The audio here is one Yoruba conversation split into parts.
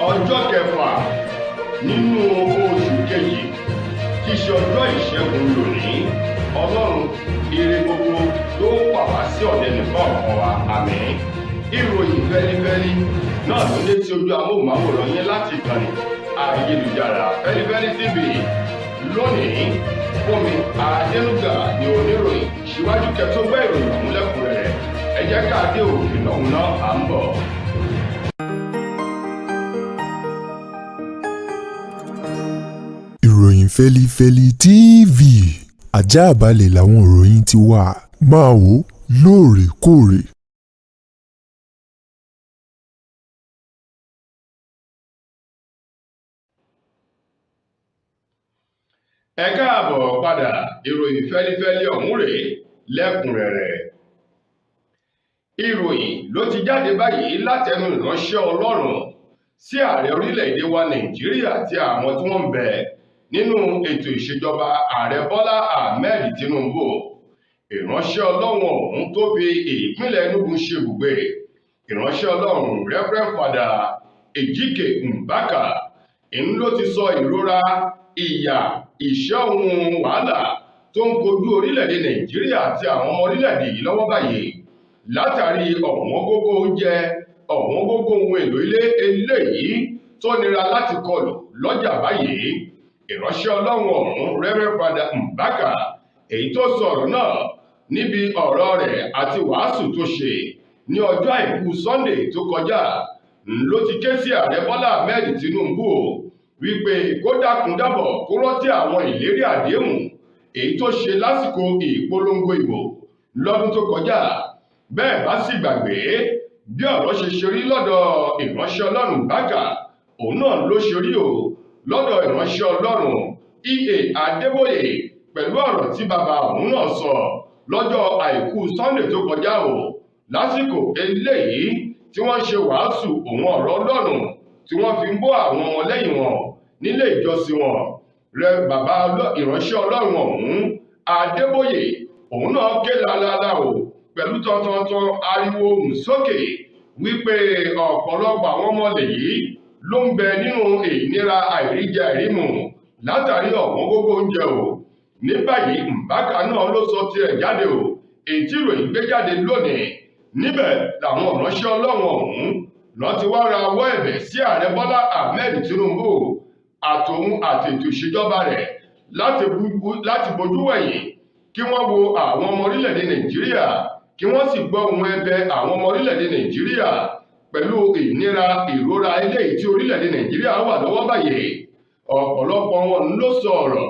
Ọjọ́ kẹfà nínú oṣù kejì tí í ṣe ọjọ́ ìṣẹ́gun lónìí. Ọlọ́run ire gbogbo yóò wà wá sí ọ̀dẹ̀ nìkọ̀ọ̀kan wa, àmín. Ìròyìn fẹ́lifẹ́li náà ló dé sí ojú amóhùnmáwòrán yín láti ìkànnì ayélujára Fẹ́lifẹ́li TV lónìí. Fúnmi Adénúgà ni oníròyìn. Síwájú kẹtó gbọ́ ìròyìn ọ̀hún lẹ́kùnrẹ́rẹ́, ẹ jẹ́ ká dé òkè lọ́hùn náà, à ń bọ̀. Ìròyìn Fẹ́lifẹ́li TV, àjààbálẹ̀ làwọn ìròyìn ti wà, máa wò ó lóòrèkóòrè. Ẹ káàbọ̀ padà, ìròyìn fẹ́lifẹ́li ọ̀hún rèé lẹ́kùnrẹ́rẹ́. Ìròyìn ló ti jáde báyìí látẹnu ìránṣẹ́ Ọlọ́run sí ààrẹ orílẹ̀-èdè wa Nàìjíríà àti àwọn tí wọ́n ń bẹ nínú ètò ìṣèjọba ààrẹ Bọ́lá Ahmed Tinubu. Ìránṣẹ́ Ọlọ́run ọ̀hún tó fi ìpínlẹ̀ Enugu ṣe ibùgbé, ìránṣẹ́ Ọlọ́run Reverend Father Ejike Mbaka, ń ló ti sọ ìrora, ìyà, ìṣẹ́ ohun wàhálà tó ń kojú orílẹ̀-èdè Nàìjíríà àti àwọn ọmọ orílẹ̀-èdè yìí lọ́wọ́ báyìí látàrí ọ̀wọ́n gógó oúnjẹ, ọ̀wọ́n gógó ohun èlò ilé eléyìí tó nira láti kọlù lọ́jà báyìí. Ìránṣẹ́ Ọlọ́run ọ̀hún Reverend Father Mbaka, èyí tó sọ ọ̀rọ̀ náà níbi ọ̀rọ̀ rẹ̀ àti wàásù tó ṣe ní ọjọ́ àìkú Sunday tó kọjá, ló ti ké sí ààrẹ Bọ́lá Ahmed Tinubu o wípé kó dákun dábọ̀ kó rántí àwọn ìlérí àdéhùn èyí tó ṣe lásìkò ìpolongo ìbò lọ́dún tó kọjá. Bẹ́ẹ̀ bá sì gbàgbé bí ọ̀rọ̀ ṣe ṣe rí lọ́dọ̀ ìránṣẹ́ Ọlọ́run Mbaka, òun náà ló ṣe rí o lọ́dọ̀ ìránṣẹ́ Ọlọ́run E.A. Adébóyè pẹ̀lú ọ̀rọ̀ tí bàbá òun náà sọ lọ́jọ́ àìkú Sunday tó kọjá o lásìkò eléyìí tí wọ́n ṣe wàásù òun ọ̀rọ̀ Ọlọ́run tí wọ́n fi ń bọ́ àwọn ọmọlẹ́yìn wọn nílé ìjọsìn wọn. Rẹ bàbá ìránṣẹ́ Ọlọ́run ọ̀hún Adébóyè òun náà ké lálálá o pẹ̀lú tọ̀tọ̀tọ̀ ariwo ohùn sókè wípé ọ̀pọ̀lọpọ̀ àwọn ọmọ lèyí ló ń bẹ nínú ìnira àìríjẹ àìrímu látàrí ọ̀wọ́n gógó oúnjẹ o. Ní báyìí, Mbaka náà ló sọ tirẹ̀ jáde o, èyí tí ìròyìn gbé jáde lónìí. Níbẹ̀ làwọn ìránṣẹ́ Ọlọ́run ọ̀hún lọ́n ti wá ra ọwọ́ ẹ̀bẹ̀ sí ààrẹ Bọ́lá Ahmed Tinubu àtòun àti ètò ìṣèjọba rẹ̀ láti bojú wẹ̀yìn kí wọ́n wo àwọn ọmọ orílẹ̀-èdè Nàìjíríà, kí wọ́n sì gbọ́ ohùn ẹ̀bẹ̀ àwọn ọmọ orílẹ̀-èdè Nàìjíríà pẹ̀lú ìnira ìrora eléyìí tí orílẹ̀-èdè Nàìjíríà wà lọ́wọ́ báyìí. Ọ̀pọ̀lọpọ̀ wọn ló sọ ọ̀rọ̀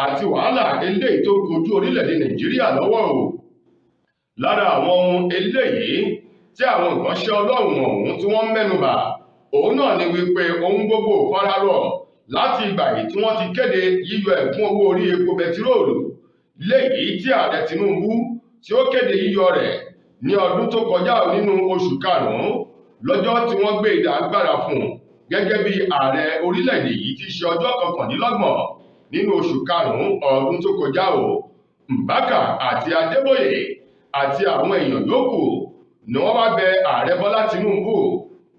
àti wàhálà eléyìí tó kojú orílẹ̀-èdè Nàìjíríà lọ́wọ́ o. Lára àwọn ohun eléyìí tí àwọn ìránṣẹ́ Ọlọ́run ọ̀hún tí wọ́n mẹ́nubà, òun náà ni wípé ohun gbogbo fararọ̀ láti ìgbà yìí tí wọ́n ti kéde yíyọ ẹ̀kún owó orí epo bẹtiróòlù léyìí tí ààrẹ Tinubu tí ó kéde yíyọ rẹ̀ ní ọdún tó kọjá nínú oṣù karùn-ún lọ́jọ́ tí wọ́n gbé idà agbára fún un gẹ́gẹ́ bí ààrẹ orílẹ̀-èdè yìí ti ṣe ọjọ́ 29 nínú oṣù karùn-ún ọdún tó kọjá o. Mbaka àti Adébóyè àti àwọn èèyàn yòókù ni wọ́n wá bẹ ààrẹ Bọ́lá Tinubu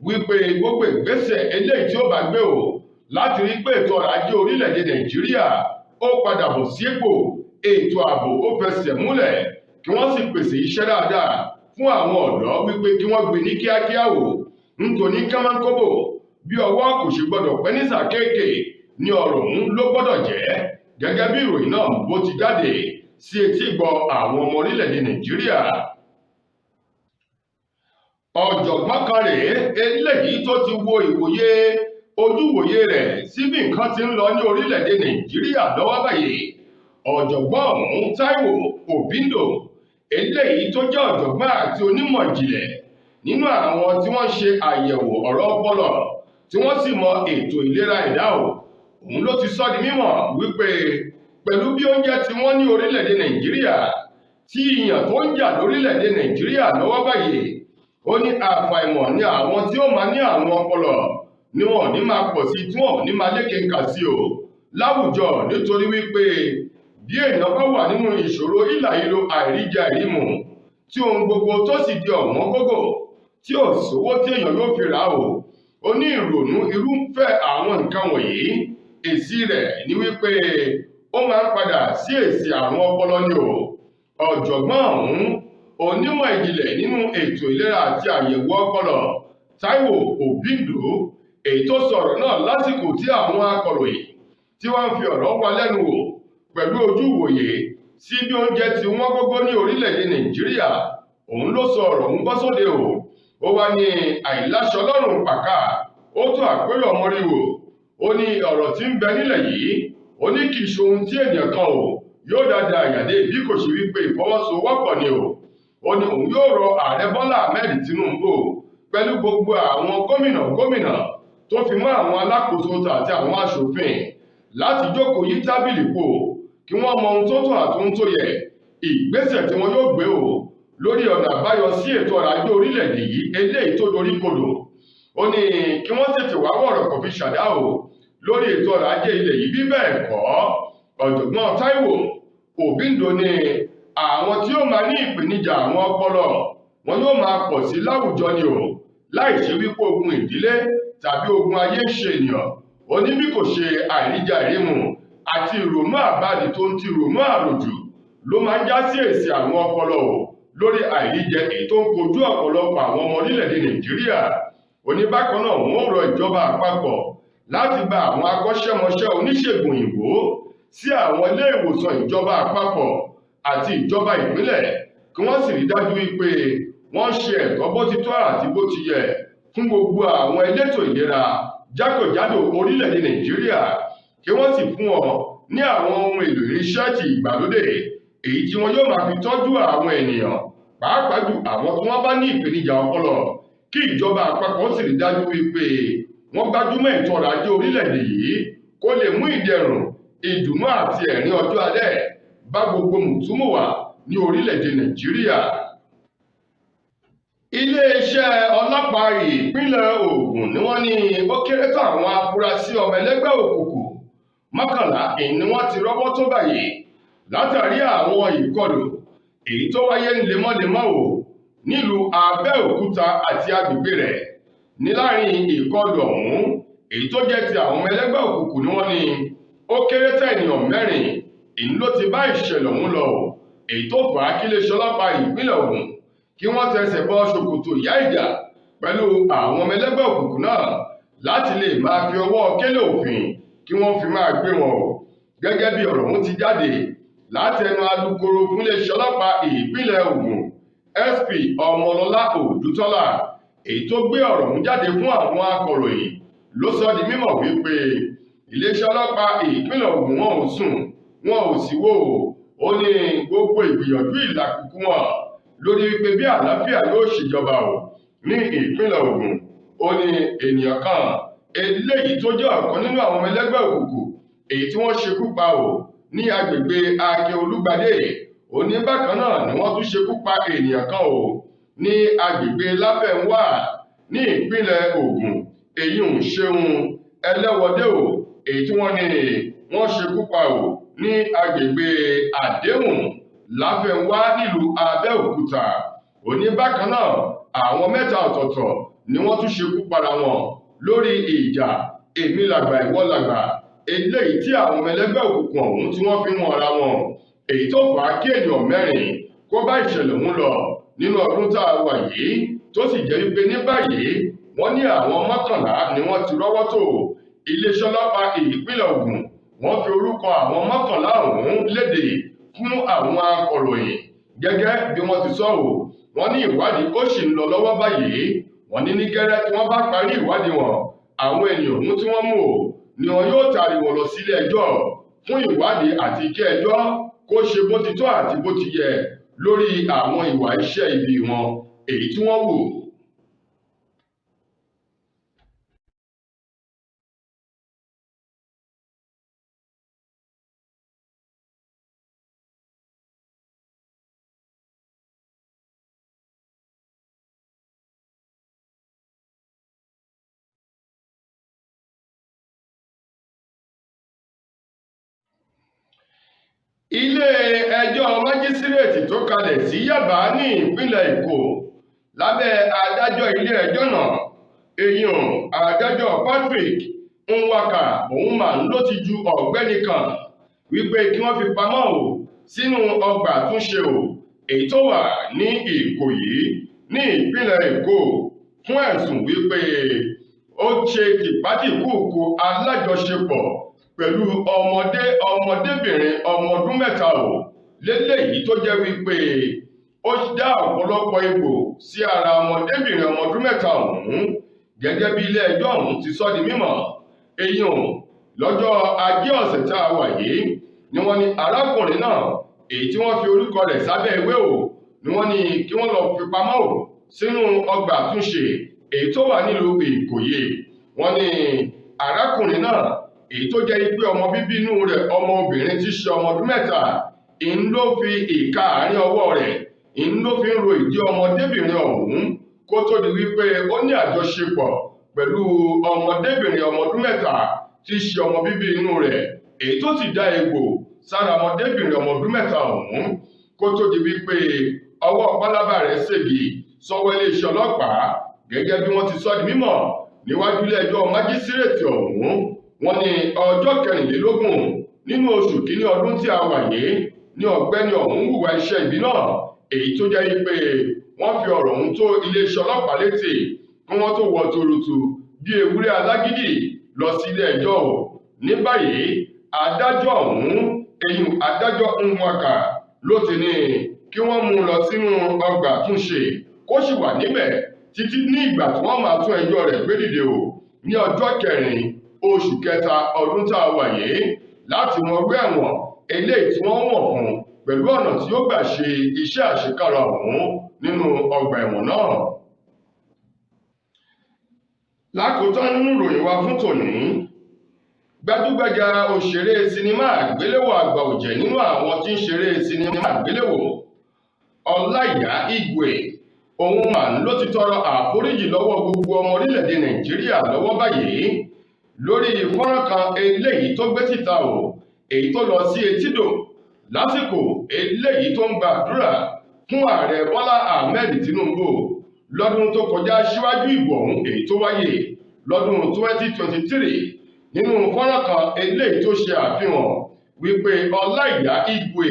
wípé gbogbo ìgbésẹ̀ eléyìí tí ó bá gbé o láti rí pé ètò ọrọ̀ ajé orílẹ̀-èdè Nàìjíríà ó padà bọ̀ sípò, ètò ààbò ó fẹsẹ̀ múlẹ̀, kí wọ́n sì pèsè iṣẹ́ dáadáa fún àwọn ọ̀dọ́ wípé kí wọ́n gbé ní kíákíá o, nítorí kánmọ́nkóbò bí ọwọ́ kò ṣe gbọ́dọ̀ pẹ́ ní sàkéèké ní ọ̀rọ̀ ọ̀hún ló gbọ́dọ̀ jẹ́, gẹ́gẹ́ bí ìròyìn náà bó ti jáde sí etí gbọ́ àwọn ọmọ orílẹ̀-èdè Nàìjíríà. Ọ̀jọ̀gbọ́n kan rèé eléyìí tó ti wo ìwòye ojúwòye rẹ̀ sí bí nǹkan ti ń lọ ní orílẹ̀-èdè Nàìjíríà lọ́wọ́ báyìí. Ọ̀jọ̀gbọ́n ọ̀hún Táíwò Òbíndò eléyìí tó jẹ́ ọ̀jọ̀gbọ́n àti onímọ̀ ìjìnlẹ̀ nínú àwọn tí wọ́n ṣe àyẹ̀wò ọ̀rọ̀ ọpọlọ tí wọ́n sì mọ ètò ìlera ẹ̀dá o, òun ló ti sọ di mímọ̀ wípé pẹ̀lú bí oúnjẹ tí wọ́n ní orílẹ̀-èdè Nàìjíríà tí ìyàn tó ń jà lórílẹ̀-èdè Nàìjíríà lọ́wọ́ báyìí, ó ní àfàìmọ̀ ní àwọn tí ó máa ní àrùn ọpọlọ ni wọn ò ní máa pọ̀ sí, tí wọn ò ní máa lékenkà sí o láwùjọ, nítorí wípé bí èèyàn bá wà nínú ìṣòro ìlàhílo àìríjẹ àìrímu tí ohun gbogbo tó sì di ọ̀wọ́n gógó tí ò sówó tí èèyàn yóò fi rà o, Ó ní ìrònú irúfẹ́ àwọn nǹkan wọ̀nyí, èsì rẹ̀ ni wípé ó máa ń padà sí èsì àrùn ọpọlọ ni o. Ọ̀jọ̀gbọ́n ọ̀hún, onímọ̀ ìjìnlẹ̀ nínú ètò ìlera àti àyẹ̀wò ọpọlọ, Táíwò Òbíndó, èyí tó sọ̀rọ̀ náà lásìkò tí àwọn akọ̀ròyìn tí wọ́n ń fi ọ̀rọ̀ wa lẹ́nu wò pẹ̀lú ojú ìwòye sí bí oúnjẹ ti wọ́n gógó ní orílẹ̀-èdè Nàìjíríà. Òun ló sọ ọ̀rọ̀ ń bọ́ sóde o. Ó wá ní àìláṣọ lọ́rùn pàkà, ó tó àpérò ọmọríwò. Ó ní ọ̀rọ̀ tí ń bẹ nílẹ̀ yìí, ó ní kì í ṣe ohun tí ènìyàn kan o yóò dáadáa àyàdé bí kò ṣe wípé ìfọwọ́sowọ́pọ̀ ni o. Ó ní òun yóò rọ Ààrẹ Bọ́lá Ahmed Tinubu pẹ̀lú gbogbo àwọn gómìnà gómìnà tó fi mọ́ àwọn alákòóso àti àwọn aṣòfin láti jókòó yí tábìlì pò kí wọ́n mọ ohun tó tọ́ àti ohun tó yẹ, ìgbésẹ̀ tí wọ́n yóò gbé o lórí ọ̀nà àbáyọ sí ètò ọrọ̀ ajé orílẹ̀-èdè yìí eléyìí tó dorí kodò. Ó ní kí wọ́n tètè wá wọ̀rọ̀ kò fi ṣàdá o lórí ètò ọrọ̀ ajé ilẹ̀ yìí, bí bẹ́ẹ̀ kọ́. Ọ̀jọ̀gbọ́n Táíwò Òbíndó ní àwọn tí ó máa ní ìpèníjà àwọn ọpọlọ wọn yóò máa pọ̀ sí láwùjọ ni o, láì ṣe wípé ogun ìdílé tàbí ogun ayé ń ṣe ènìyàn. Ó ní bí kò ṣe àìríjẹ àìrímu àti ìrònú àbáàdì tó ń ti ìrònú àròjù ló máa ń já sí èsì àwọn ọpọlọ o lórí àìríjẹ èyí tó ń kojú ọ̀pọ̀lọpọ̀ àwọn ọmọ orílẹ̀-èdè Nàìjíríà. Ó ní bákan náà wọ́n rọ ìjọba àpapọ̀ láti gba àwọn akọ́ṣẹ́mọṣẹ́ oníṣègùn òyìnbó sí àwọn ilé ìwòsàn ìjọba àpapọ̀ àti ìjọba ìpínlẹ̀, kí wọ́n sì rí dájú wípé wọ́n ṣe ẹ̀tọ́ bó ti tọ́ àti bó ti yẹ fún gbogbo àwọn elétò ìlera jákèjádò orílẹ̀-èdè Nàìjíríà, kí wọ́n sì fún wọn ní àwọn ohun èlò irinṣẹ́ ti ìgbàlódé èyí tí wọn yóò máa fi tọ́jú àwọn ènìyàn, pàápàá jù àwọn tí wọ́n bá ní ìpèníjà ọpọlọ, kí ìjọba àpapọ̀ sì rí dájú wípé wọ́n gbájúmọ́ ètò ọrọ̀ ajé orílẹ̀-èdè yìí kó lè mú ìdẹ̀rùn, ìdùnnú àti ẹ̀rín ọjọ́ alẹ́ bá gbogbo mùtúmùwà ní orílẹ̀-èdè Nàìjíríà. Iléeṣẹ́ ọlọ́pàá ìpínlẹ̀ Ògùn ni wọ́n ní ó kéré tó àwọn afurasí ọmọ ẹlẹ́gbẹ́ òkùnkùn 11 ni wọ́n ti rọ́wọ́ tó báyìí látàrí àwọn ìkọlù èyí tó wáyé lemọ́lemọ́ o nílùú Abẹ́òkúta àti agbègbè rẹ̀. Ní láàrin ìkọlù ọ̀hún èyí tó jẹ́ ti àwọn ọmọ ẹlẹ́gbẹ́ òkùnkùn ni wọ́n ní ó kéré tó ènìyàn 4 èyí ló ti bá ìṣẹ̀lẹ̀ ọ̀hún lọ, èyí tó fà á kí iléeṣẹ́ ọlọ́pàá ìpínlẹ̀ Ògùn kí wọ́n tẹsẹ̀ bọ́ ṣòkòtò ìyá ìjà pẹ̀lú àwọn ọmọ ẹlẹ́gbẹ́ òkùnkùn náà láti lè máa fi ọwọ́ kélé òfin kí wọ́n fi máa gbé wọn o. Gẹ́gẹ́ bí ọ̀rọ̀ ọ̀hún ti jáde láti ẹnu alukoro fún iléeṣẹ́ ọlọ́pàá ìpínlẹ̀ Ògùn SP Ọmọlọ́lá Òdútọ́lá, èyí tó gbé ọ̀rọ̀ ọ̀hún jáde fún àwọn akọ̀ròyìn, ló sọ di mímọ̀ wípé iléeṣẹ́ ọlọ́pàá ìpínlẹ̀ Ògùn wọn ò sùn, wọn ò sì wò ó ní gbogbo ìgbìyànjú ìlàkùkù wọn lórí wípé bí àlàáfíà yóò ṣèjọba o ní ìpínlẹ̀ Ògùn. Ó ní ènìyàn kan eléyìí tó jẹ́ ọ̀kan nínú àwọn ọmọ ẹlẹ́gbẹ́ òkùnkùn èyí tí wọ́n ṣekú pa o ní agbègbè Akin Olúgbadé. Ó ní bákan náà ni wọ́n tún ṣekú pa ènìyàn kan o ní agbègbè Láfẹnwá ní ìpínlẹ̀ Ògùn, èyí ń ṣeun Ẹlẹ́wọ̀dé o, èyí tí wọ́n ní wọ́n ṣekú pa o ní agbègbè Àdéhùn Láfẹnwá nílùú Abẹ́òkúta. Ó ní bákan náà àwọn 3 ọ̀tọ̀ọ̀tọ̀ ni wọ́n tún ṣekú para wọn lórí ìjà èmi làgbà ìwọ làgbà eléyìí tí àwọn ọmọ ẹlẹ́gbẹ́ òkùnkùn ọ̀hún tí wọ́n fi ń wọn ara wọn, èyí tó fà á kí ènìyàn 4 kó bá ìṣẹ̀lẹ̀ ọ̀hún lọ nínú ọdún tá a wà yìí, tó sì jẹ́ wípé ní báyìí wọ́n ní àwọn 11 ni wọ́n ti rọ́wọ́ tó. Iléeṣẹ́ ọlọ́pàá ìpínlẹ̀ Ògùn wọ́n fi orúkọ àwọn 11 ọ̀hún léde fún àwọn akọ̀ròyìn gẹ́gẹ́ bí wọ́n ti sọ ọ́. Wọ́n ní ìwádìí ó sì ń lọ lọ́wọ́ báyìí. Wọ́n ní ní gẹ́rẹ́ tí wọ́n bá parí ìwádìí wọn, àwọn ènìyàn ọ̀hún tí wọ́n mú o ni wọn yóò taari wọn lọ sílé ẹjọ́ fún ìwádìí àti kí ẹjọ́ kó ṣe bó ti tọ́ àti bó ti yẹ lórí àwọn ìwà iṣẹ́ ibi wọn èyí tí wọ́n wù. Ilé ẹjọ́ májísírèètì tó kalẹ̀ sí Yábà ní ìpínlẹ̀ Èkó lábẹ́ adájọ́ ilé ẹjọ́ náà Èèyàn adájọ́ Patrick Nwaka òun mà ló ti ju ọ̀gbẹ́ni kan wípé kí wọ́n fi pamọ́ o sínú ọgbà àtúnṣe o èyí tó wà ní Ìkòyí ní ìpínlẹ̀ Èkó fún ẹ̀sùn wípé ó ṣe tìpátìkúùkù alájọṣepọ̀ pẹ̀lú ọmọdébìnrin ọmọ ọdún 3 o léléyìí tó jẹ́ wípé ó dá ọ̀pọ̀lọpọ̀ egbò sí ara ọmọdébìnrin ọmọ ọdún 3 ọ̀hún. Gẹ́gẹ́ bí ilé ẹjọ́ ọ̀hún ti sọ di mímọ̀, èèyàn lọ́jọ́ ajé ọ̀sẹ̀ tá a wà yìí ni wọ́n ní arákùnrin náà èyí tí wọ́n fi orúkọ rẹ̀ sábẹ́ ìwé o ni wọ́n ní kí wọ́n lọ fi pamọ́ o sínú ọgbà àtúnṣe èyí tó wà nílùú Ìkòyí. Wọ́n ní arákùnrin náà èyí tó jẹ́ pé ọmọ bíbí inú rẹ̀ ọmọ obìnrin tí ṣe ọmọ ọdún 3 ń ló fi ìka àárín ọwọ́ rẹ̀ ń ló fi ń ro ìdí ọmọdébìnrin ọ̀hún kó tó di wípé ó ní àjọṣepọ̀ pẹ̀lú ọmọdébìnrin ọmọ ọdún 3 tí ṣe ọmọ bíbí inú rẹ̀ èyí tó sì dá egbò sára ọmọdébìnrin ọmọ ọdún 3 ọ̀hún kó tó di wípé ọwọ́ pálábá rẹ̀ ségi sọ́wọ́ iléeṣẹ́ ọlọ́pàá. Gẹ́gẹ́ bí wọ́n ti sọ di mímọ̀ níwájú ilé ẹjọ́ májísírèètì ọ̀hún, wọ́n ní ọjọ́ 24 nínú oṣù kínní ọdún tí a wà yìí ní ọ̀gbẹ́ni ọ̀hún hùwà iṣẹ́ ibi náà èyí tó jẹ́ wípé wọ́n fi ọ̀rọ̀ ọ̀hún tó iléeṣẹ́ ọlọ́pàá létí kí wọ́n tó wọ tuurutu bí ewúrẹ́ alágídí lọ sí ilé ẹjọ́ o. Ní báyìí adájọ́ ọ̀hún eyín adájọ́ Nwaka ló ti ní kí wọ́n mú un lọ sínú ọgbà àtúnṣe kó sì wà níbẹ̀ títí ní ìgbà tí wọ́n máa tún ẹjọ́ rẹ̀ gbé dìde o ní ọjọ́ 4 oṣù kẹta ọdún tá a wà yìí láti mọ ọgbẹ́ ẹ̀wọ̀n eléyìí tí wọ́n wọ̀n fún pẹ̀lú ọ̀nà tí ó gbà ṣe iṣẹ́ àṣekára ọ̀hún nínú ọgbà ẹ̀wọ̀n náà. Lákòótán nínú ìròyìn wa fún tòní, gbajúgbajà òṣèré sinimá àgbéléwò àgbà ọ̀jẹ̀ nínú àwọn tí ń ṣeré sinimá àgbéléwò Ọláìyá Igwe òun mà ló ti tọrọ àforíjì lọ́wọ́ gbogbo ọmọ orílẹ̀-èdè Nàìjíríà lọ́wọ́ báyìí lórí fọ́nrán kan eléyìí tó gbé síta o èyí tó lọ sí etídò lásìkò eléyìí tó ń gba àdúrà fún ààrẹ Bọ́lá Ahmed Tinubu lọ́dún tó kọjá síwájú ìbò ọ̀hún èyí tó wáyé lọ́dún 2023. Nínú fọ́nrán kan eléyìí tó ṣe àfihàn wípé Ọláìyá Igwe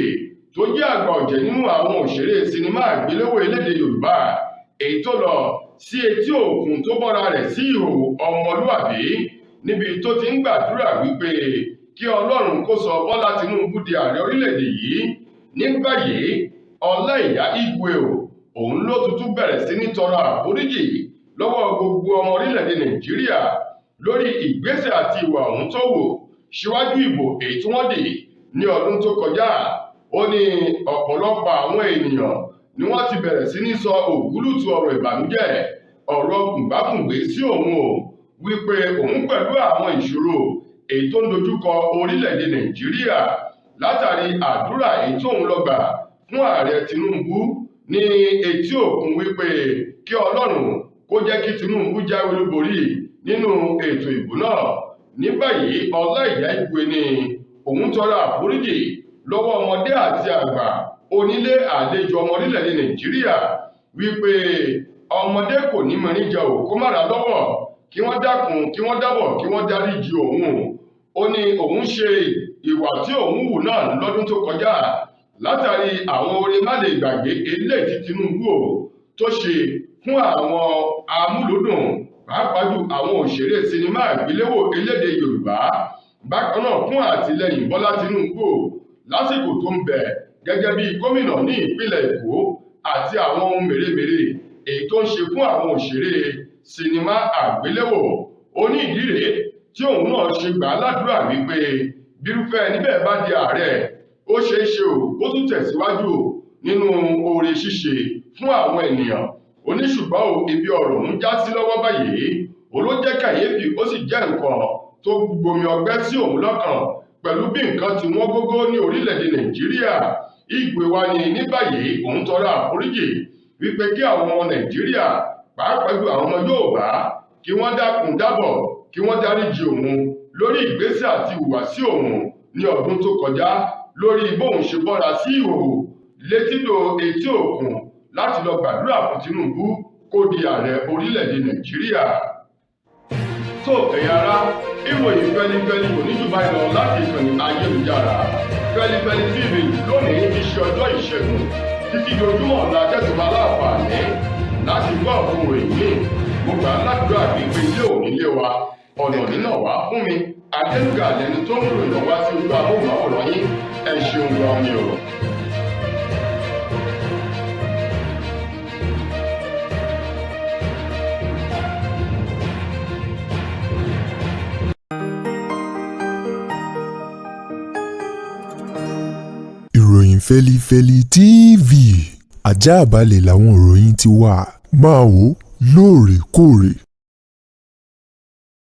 tó jẹ́ àgbà ọ̀jẹ̀ nínú àwọn òṣèré sinimá àgbéléwò elédè Yorùbá èyí tó lọ sí etí òkun tó bọ́ra rẹ̀ sí ìhòòhò ọmọlúàbí níbi tó ti ń gbàdúrà wípé kí Ọlọ́run kó sọ Bọ́lá Tinubu di ààrẹ orílẹ̀-èdè yìí. Ní báyìí Ọláìyá Igwe o òun ló tuntun bẹ̀rẹ̀ sí ní tọrọ àforíjì lọ́wọ́ gbogbo ọmọ orílẹ̀-èdè Nàìjíríà lórí ìgbésẹ̀ àti ìwà ọ̀hún tó wò síwájú ìbò èyí tí wọ́n dì ní ọdún tó kọjá. Ó ní ọ̀pọ̀lọpọ̀ àwọn ènìyàn ni wọ́n ti bẹ̀rẹ̀ sí ní sọ ògúlùtù ọ̀rọ̀ ìbànújẹ́ ọ̀rọ̀ kùngbákùngbé sí òun o wípé òun pẹ̀lú àwọn ìṣòro èyí tó ń dojúkọ orílẹ̀-èdè Nàìjíríà látàrí àdúrà èyí tóun lọ gbà fún ààrẹ Tinubu ní etí òkun wípé kí Ọlọ́run kó jẹ́ kí Tinubu jáwé olúborí nínú ètò ìbò náà. Ní báyìí Ọláìyá Igwe ni òun tọrọ àforíjì lọ́wọ́ ọmọdé àti àgbà onílé àlejò ọmọ orílẹ̀-èdè Nàìjíríà wípé ọmọdé kò ní mìírín jẹ ò kó má ra lọ́wọ́ kí wọ́n dákun kí wọ́n dábọ̀ kí wọ́n dáríjì òun. Ó ní òun ṣe ìwà tí òun hù náà lọ́dún tó kọjá látàrí àwọn oore má lè gbàgbé eléyìí tí Tinubu ò tó ṣe fún àwọn amúlùúdùn pàápàá jù àwọn òṣèré sinimá àgbéléwò elédè Yorùbá, bákan náà fún àtìlẹ́yìn Bọ́lá Tinubu lásìkò tó ń bẹ gẹ́gẹ́ bí gómìnà ní ìpínlẹ̀ Èkó àti àwọn ohun mèremère èyí tó ń ṣe fún àwọn òṣèré sinimá àgbéléwò. Ó ní ìdí rèé tí òun náà ṣe gbà á ládùúrà wípé bírúfẹ́ níbẹ̀ bá di ààrẹ ó ṣeé ṣe ò kó tún tẹ̀síwájú nínú oore ṣíṣe fún àwọn ènìyàn. Ó ní ṣùgbọ́n o ibi ọ̀rọ̀ ń já sí lọ́wọ́ báyìí ó ló jẹ́ kàyéfì ó sì jẹ́ nǹkan tó gbomi ọgbẹ́ sí òun lọ́kàn pẹ̀lú bí nǹkan ti wọ́n gógó ní orílẹ̀-èdè Nàìjíríà. Igwe wa ni ní báyìí òun tọrọ àforíjì wípé kí àwọn ọmọ Nàìjíríà pàápàá jù àwọn ọmọ Yorùbá kí wọ́n dákun dábọ̀ kí wọ́n dáríjì òun lórí ìgbésẹ̀ àti ìhùwàsí òun ní ọdún tó kọjá lórí bóun ṣe bọ́ra sí ìhòòhò létídò etí òkun láti lọ gbàdúrà fún Tinubu kó di ààrẹ orílẹ̀-èdè Nàìjíríà. Tó ẹ̀yin ará, ìròyìn fẹlifẹli kò ní jù báyìí lọ láti ìkànnì ayélujára Fẹlifẹli TV lónìí ti ṣe ọjọ́ Ìṣẹ́gun. Títí di ojúmọ́ ọ̀la tẹ̀sùnmọ́ aláǹfààní láti gbọ́ ọ̀tún ròyìn míì, mo gbà á ládùúrà wípé ilé òní lé wa, ọ̀nà nínà wá fún mi. Adéluga lẹni tó ń ròyìn wá sí ojú amóhùnmáwòrán yín. Ẹ ṣeun gan ni o. Ìròyìn Fẹlifẹli TV, ajáàbalẹ̀ làwọn ìròyìn ti wà. Máa wò lóòrèkóòrè.